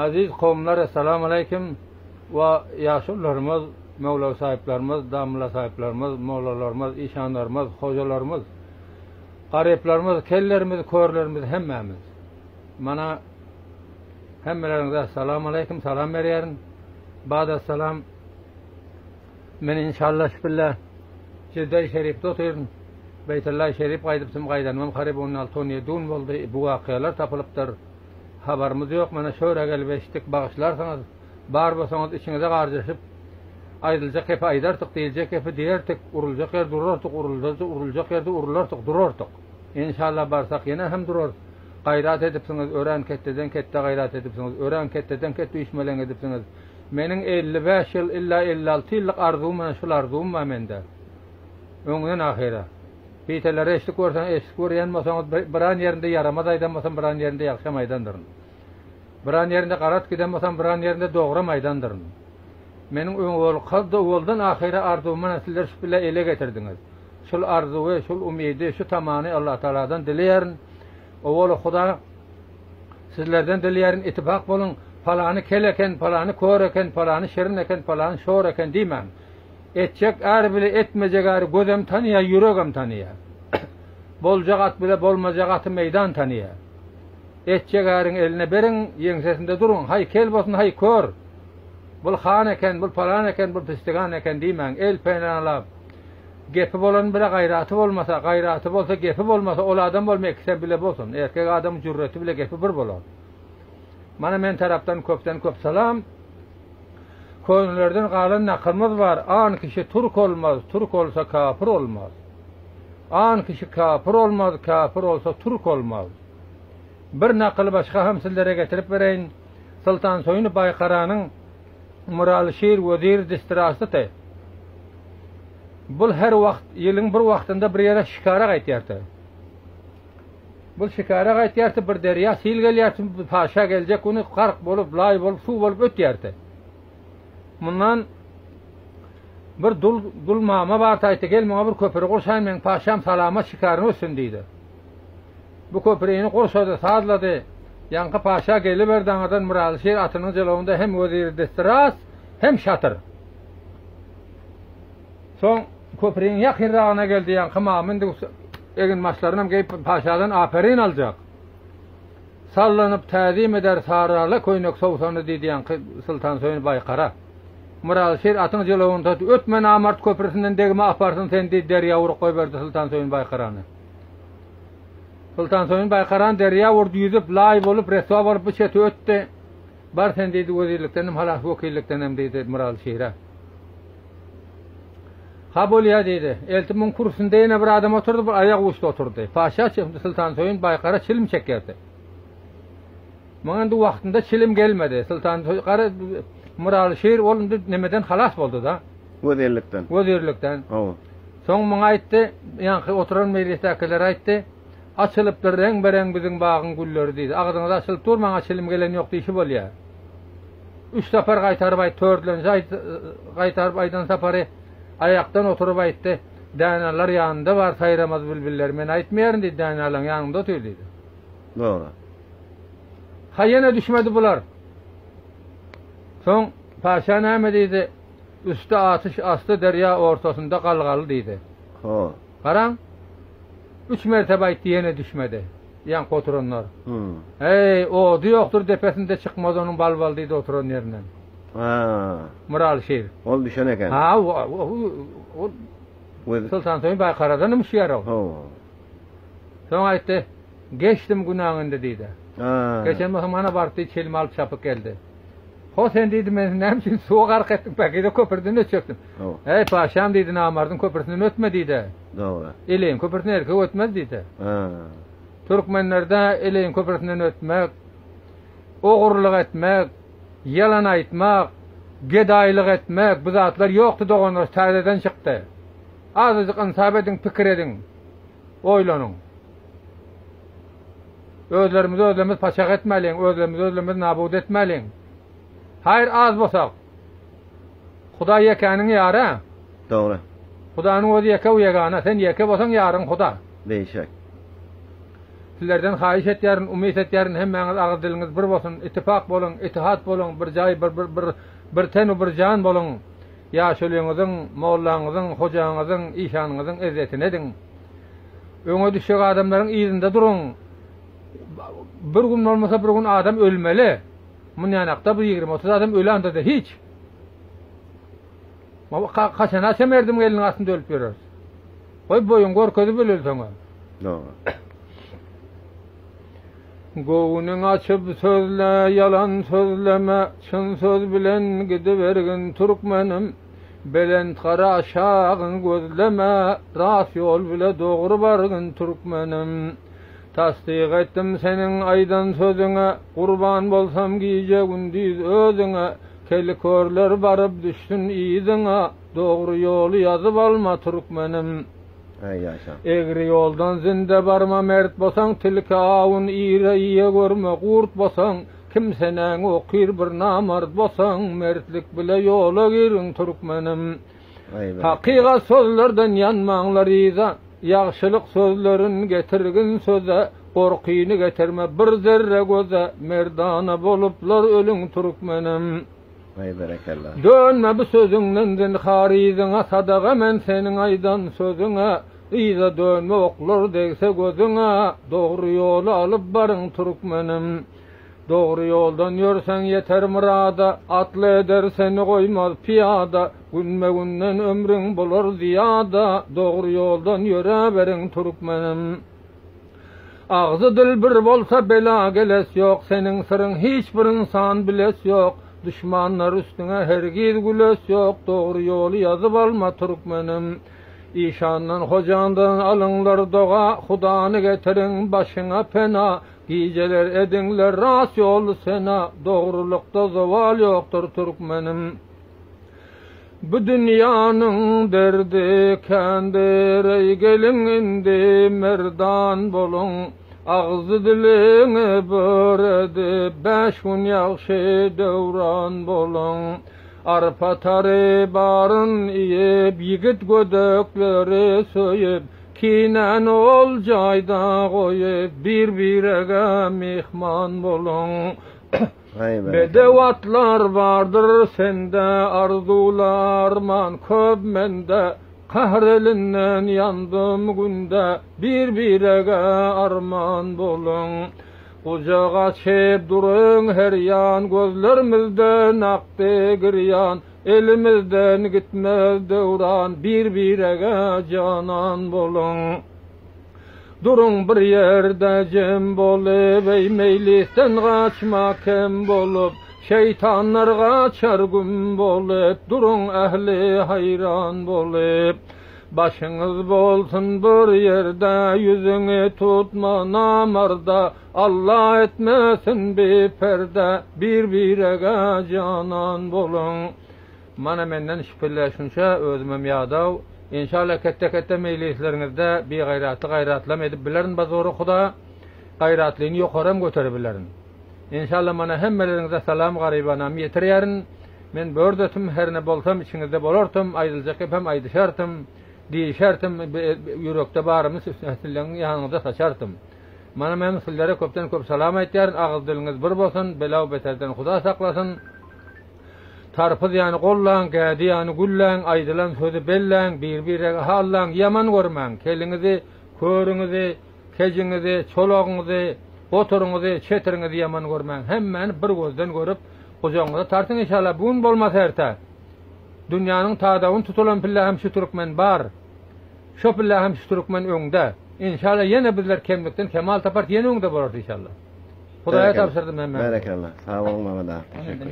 Aziz kowumlar Essalamu Aleýkum we ýaşulularymyz, Möwlawy saýyplarymyz, damla saýyplarymyz, mollalarymyz, işanlarymyz, hojalarymyz, garyplarymyz, kellerimiz, körlerimiz hemmämiz. Mana hemmeleriňize Essalamu Aleýkum salam berýärin. Bada salam. Men inşallah şu billa Jidda-i Şerifde otyryn. Beýtullahi Şerif gaýdypdym, gaýdanymam haryp 16-17 gün boldy. Bu wakyýalar tapylypdyr. Habarymyz ýok, mana şöwre gelip eşitdik, bagyşlarsyňyz. Bar bolsaňyz içiňize garjaşyp, aýdyljak gepi aýdartyk, diýiljek gepi diýertik, uruljak ýerde urartyk, uruljak ýerde urulartyk, durartyk. Enşalla barsak ýene hem durarys. Gaýrat edipsiňiz, örän ketdeden ketde gaýrat edipsiňiz, örän ketdeden ketde üýşmeleň edipsiňiz. Meniň 55 ýyl, illa 56 ýyllyk arzuwym mana şul arzuwym bar mende. Öňden ahyra. Piteleri eşidip görseň, eşidip görýän bolsaňyz, biran ýerinde ýaramaz aýdan bolsam, biran ýerinde ýagşam aýdandyryn. Biran ýerinde garat giden bolsam, biran ýerinde dogram aýdandyryn. Meniň öňowalkada owaldan ahyra arzuwymy mana sizler şu bile ele getirdiňiz. Şul arzuwy, şul umydy, şu tamany Allatagaladan dileýärin. Owaly Huda sizlerden dileýärin, ittifak boluň, palany kel eken, palany kör eken, palany şirin eken, palany şor eken diýmäň. Etjek är bile etmejek äri gözem tanýar, ýüregem tanýar. Boljak at bile bolmajak aty meýdan tanýar. Etjek äriň eline beriň, ýeňsesinde duruň, haý kel bolsun, haý kör. Bul han eken, bul palan eken, bul pistigan eken diýmäň, el penalap. Gepi bolan bile gaýraty bolmasa, gaýraty bolsa gepi bolmasa, ol adam bolma ikisem bile bolsun. Erkek adamyň jürreti bile gepi bir bolar. Mana men tarapdan köpden köp salam. Könelerden galan nakylymyz bar, An kişi türk olmaz, türk olsa kapyr olmaz. An kişi kapyr olmaz, kapyr olsa türk olmaz. Bir nakyly başga hem sizlere getirip bereýin. Soltan Söýün Baýkaranyň Myraly şir wezir distrastydy. Bul her wagt, ýylyň bir wagtynda bir ýere şikara gaýtýardy. Bul şikara gaýtýardy, bir derýa sil gelýärdi, paşa geljek güni gark bolup, laý bolup, suw bolup ötýärdi. Mundan bir dul, dul mama bardy aýtdy, gel muňa bir köpri gurşaýyn, meň paşam salamat şikaryny ötsün diýdi. Bu köprini gurşady, sazlady. Ýaňky paşa geliberdi aňyrdan Myraly şir atynyň jylawynda hem weziri destiras, hem şatyr. Soň köpriniň ýakynragyna geldi, ýaňky mama indi eginbaşlarynam geýip paşadan aperin aljak. Sallanyp täzim eder sarala köýnek sowsany diýdi ýaňky Soltan Söýün Baýkara. Myraly şir atyň jylawyny tutup, Ötme namart köprüsinden degme aparsyn seni diýdi derýa urup goýberdi Soltan Söýün Baýkarany. Soltan Söýün Baýkarany derýa urdy ýüzüp, laý bolup, reswa bolup bu çeti ötdi. Bar sen diýdi wezirlikdenem halas wekillikdenem diýdi Myraly şire. Ha bolýa diýdi. Eltip muň kürsüsinde ýene bir adam oturdy, bir aýak uçda oturdy. Paşa Soltan Söýün Baýkara çilim çekýärdi. Muňa indi wagtynda çilim gelmedi. Soltan Gara Myraly şir ol indi nemeden halas boldy-da. Wezirlikden. Wezirlikden. Hawa. Soň muňa aýtdy, ýaňky oturan mejlisdäkilere aýtdy. Açylypdyr reň-bereň biziň bagyň gülleri diýdi. Agzyňyz açylyp dur, maňa çilim gelen ýok diýşi bolýar. Üç sapar gaýtaryp aýt, tördlenji aýt, gaýtaryp aýdan sapary aýakdan oturyp aýtdy. Dänalar ýanynda bar, saýramaz bilbiller. Men aýtmaýaryn diýdi, dänalaň ýanynda otyr diýdi. Dogry. Ha ýene düşmedi bular. Soň paşa näme diýdi? Üsti atyş, asty derýa, ortasynda galgaly diýdi. Ho. Garaň. Üç mertebe aýtdy, ýene düşmedi. Ýaňky oturanlar. Heý, ody ýokdur depesinde çykmaz onuň bal-bal diýdi oturan ýerinden. Ha. Myraly şir. Ol düşen eken. Ha, ol Soltan Söýün Baýkaradan hem şiýer ol. Hawa. Soň aýtdy, Geçdim günäň indi diýdi. Ha. Geçen bolsa mana baryp diýdi, çilim alyp çapyp geldi. Ho sen diýdi, men näme üçin suwa gark etdim, päkize köprüden ötjekdim. Eý, paşam diýdi, namardyň köprüsinden ötme diýdi. Dogry. Eleýiň köprüsinden erkek ötmez diýdi. Ha. Türkmenlerde eleýiň köprüsinden ötmek, ogurlyk etmek, ýalan aýtmak, gedaýlyk etmek bu zatlar ýokdy doganlar, täzeden çykdy. Azajyk ynsap ediň, pikir ediň, oýlanyň. Özlerimizi özlerimiz paçak etmäliň, özlerimizi özlerimiz nabut etmäliň. Haýyr az bolsak. Hudaý ýekäniň ýary. Dogry. Hudanyň özi ýeke we ýegana. Sen ýeke bolsaň ýaryň Huda. Beýşek. Sizlerden haýyş etýärin, umyt etýärin, hemmäňiz agyz diliňiz bir bolsun, ittipak boluň, ittihat boluň, bir jaý, bir bir bir bir ten we bir jan boluň. Ýaşulyňyzyň, mollaňyzyň, hojaňyzyň, işanyňyzyň ezzetini ediň. Öňe düşjek adamlaryň yzynda duruň. Bir gün bolmasa bir gün adam ölmeli. Munýanakda bir 20-30 adam ölende-de hiç. Haçana çem erdim gelniň astynda ölüp ýöreris. Goý boýuň görkezip ölelseň. Dogry. Göwnüň açyp sözle, ýalan sözleme, çyn söz bilen gidibergin türkmenim. Belent gara aşagyň gözleme, ras ýol bile dogry bargyn türkmenim. Tassyk etdim seniň aýdan sözüňe, gurban bolsam gije-gündiz özüňe, Keli körler baryp düşsün yzyňa, Dogry ýoly ýazyp alma türkmenim. Aý ýaşa. Egri ýoldan zinde barma mert bosaň tilki awun ire iýe görme gurt bosaň kimsenäň okyr bir namart bosaň mertlik bile ýola giriň türkmenim. Aý berekella. Hakygat sözlerden ýanmaňlar yza ýagşylyk sözlerin getirgin söze gorkyny getirme bir zerre göze merdana boluplar ölüň türkmenim. Aý berekella. Dönme bu sözüňden zynhar yzyňa sadaga men seniň aýdan sözüňe yza dönme oklar degse gözüňe dogry ýoly alyp baryň türkmenim dogry ýoldan ýörseň ýeter myrada atly eder seni goýmaz pyýada günbe günden ömrüň bolar zyýada dogry ýoldan ýöräberiň türkmenim. Agzy dil bir bolsa bela geles ýok seniň syryň hiç bir ynsan biles ýok duşmanlar üstüňe hergiz güles ýok dogry ýoly ýazyp alma türkmenim işandan hojandan alyňlar doga hudany getiriň başyňa pena gijeler ediňler ras ýoly sena dogrulykda zowal ýokdur türkmenim. Bu dünýäniň derdi kändir, eý geliň indi merdan boluň, Agzy-diliňi bir edip, bäş gün ýagşy döwran boluň. Arpa tary baryn iýip, ýigit gödekleri söýüp, Kinäni ol jaýda goýup, bir-birege myhman boluň. Bedew atlar bardyr sende, Arzuwly arman köp mende, Gahr elinden ýandym günde, Bir-birege arman boluň. Gujak açyp duruň her ýan, Gözlerimizden akdy girýan, Elimizden gitmez döwran, Bir-birege janan boluň. Duruň bir ýerde jem bolup, eý meýlisden gaçma kem bolup, Şeýtanlar gaçar güm bolup, duruň ähli haýran bolup. Başyňyz bolsun bir ýerde, ýüzüňi tutma namarda, Alla etmesin biperde, bir-birege janan boluň. Mana menden şüpille şunça özümem ýadaw. Enşalla ketde ketde meýlisleriňizde bigaýratly gaýratlam edip bilerin bazory huda gaýratlyny ýokaram göterip bilerin. Enşalla mana hemmeleriňize salam garybanam ýetirýärin. Men bördetim herne bolsam içiňizde bolartym aýdyljak gepem aýdyşartym diýişertim ýürekde barymy sizleň ýanyňyzda saçartym. Mana men sizlere köpden köp salam aýtýaryn agyz diliňiz bir bolsun belaw beterden huda saklasyn. Tarpyz ýany gollaň, gädi ýany gülläň, aýdylan sözi belläň, bir-biregi hallaň, ýaman görmäň, keliňizi, körüňizi, kejiňizi, çolagyňyzy, goturyňyzy, çetiriňizi ýaman görmäň, hemmäni bir gözden görüp, gujagyňyza tartyň inşallah, bu gün bolmasa erte. Dünýäniň tadawyn tutulan pille hem şu türkmen bar. Şo pille hem şu türkmen öňde. Inşallah ýene bizler kemlikden kemal taparys, ýene öňde bolarys inşallah. Hudaýa tabşyrdym hemmäňizi. Berekella. Sag boluň Mehmet aga. Teşekkür.